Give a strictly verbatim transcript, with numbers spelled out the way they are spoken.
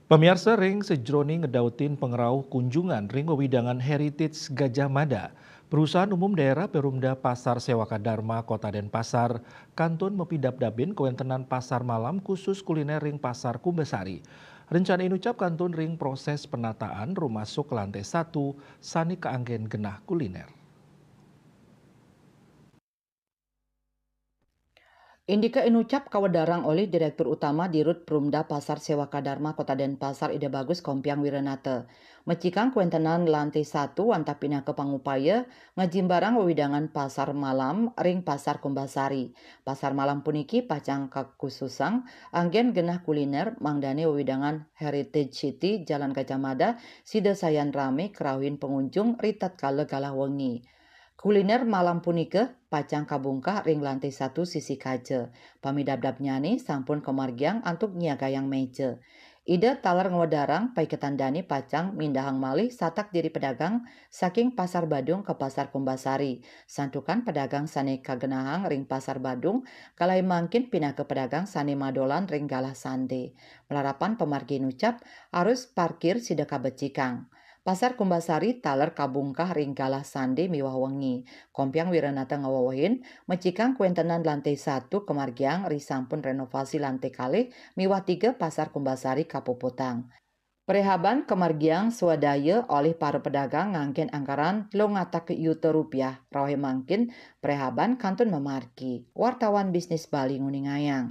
Pamiarsa, ring sejroning ngedautin pangrauh kunjungan ring wewidangan Heritage Gajah Mada, Perusahaan Umum Daerah Perumda Pasar Sewaka Dharma Kota Denpasar kantun mapidabdabin kawentenan pasar malam khusus kuliner ring Pasar Kumbasari. Rencana inucap kantun ring proses penataan rumasuk lantai satu sane kaanggen genah kuliner. Indika inucap kawedarang olih Direktur Utama Dirut Perumda Pasar Sewaka Dharma Kota Denpasar Ida Bagus Kompiang Wiranata. Mecikang kawentenan lantai satu wantah pinaka pangupaya ngajimbarang wewidangan pasar malam ring Pasar Kumbasari. Pasar malam puniki pacang kakhususang anggen genah kuliner mangdane wewidangan Heritage City Jalan Gajah Mada sida sayan rame karauhin pangunjung ritatkala galah wengi. Kuliner malam punika pacang kabungkah ring lantai satu sisi kaca. Pamidabdabnyane sampun kamargiang antuk nyiagayang meja. Ida taler ngwedarang paiketan dane pacang mindahang malih satak diri pedagang saking Pasar Badung ka Pasar Kumbasari. Santukan pedagang sane kagenahang ring Pasar Badung kalahi mangkin pinaka pedagang sane madolan ring galah sande. Malarapan pamargi inucap, arus parkir sida kabecikang. Pasar Kumbasari taler kabungkah ring galah sande miwah wengi. Kompiang Wiranata ngawewehin, mecikang kawentenan lantai satu kamargiang risampun renovasi lantai kalih miwah tiga Pasar Kumbasari kapuputang. Prehaban kamargiang swadaya olih para pedagang nganggen anggaran telung atak yuta rupiah. Rauh mangkin, prehaban kantun mamargi. Wartawan Bisnis Bali nguningayang.